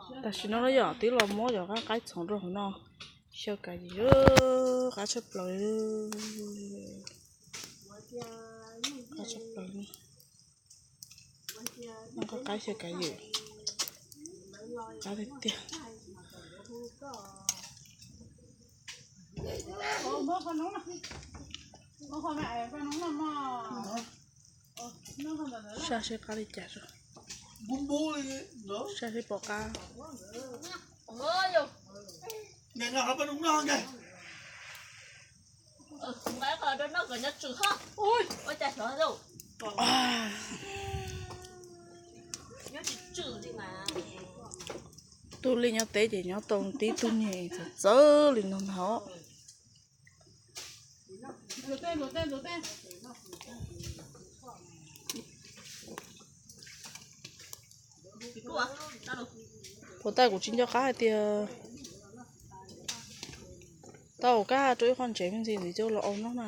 Tam sim no yog twb los muab cov qaib txhoov rau hauv no, xyaw kav yim, qab tshaj plaws, qab tshaj plaws. Noj koj qaib xyaw kav yim, qab tiag tiag. Saj seb qab li cas, saj seb pom qab. Tug li nyob teb ces nyob tau tib tug niag txawv txawv li no ntag. Puas tas kuv tsis nco qab hais tias tau kab rau ib qho ntsev me ntsis ntxiv coj los ua noj na.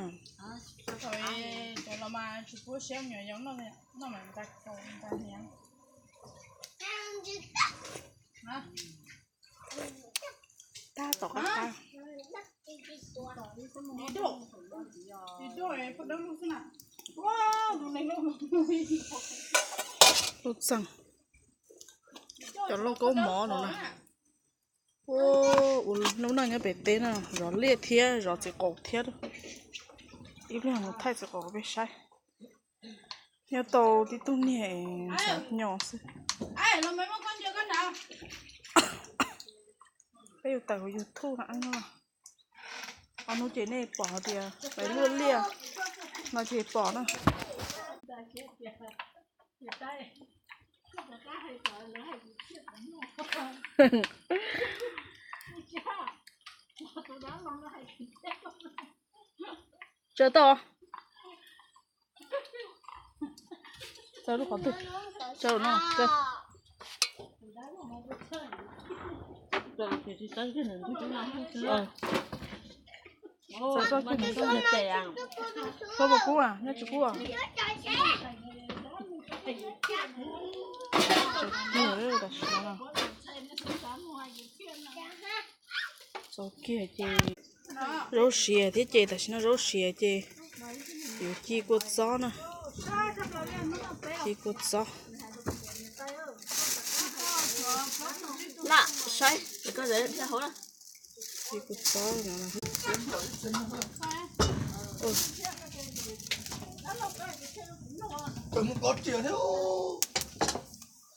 Tab tom qab qab. Lub txeeg, cov lauj kaub mov no na. Ua lub neej nyob pem teb na, zov liaj thiab zov txiv qaum thiab. Ib pliag mus thaij txiv qaum rau peb saib. Nyob tau tib tug niag ntxhov nyo xwb. Peb yuav tawm hauv YouTube no. Ob hnub ces nej pom hais tias peb luaj liaj no ces pom na. Tsaws tau. Tsaws lub qhov twg? Tsaws no. Txaus kiag, txaus kiag, txaus kiag. Koj puas kub, nyob tsis kub. Txaus kiag, tam sim no. Txaus kiag ces zaub siav thiab ces tam sim no zaub siav ces yuav ci kua txob na. Ci kua txob. Lam saib koj hauv na. Ci kua txob no. Mus kov riam thiab.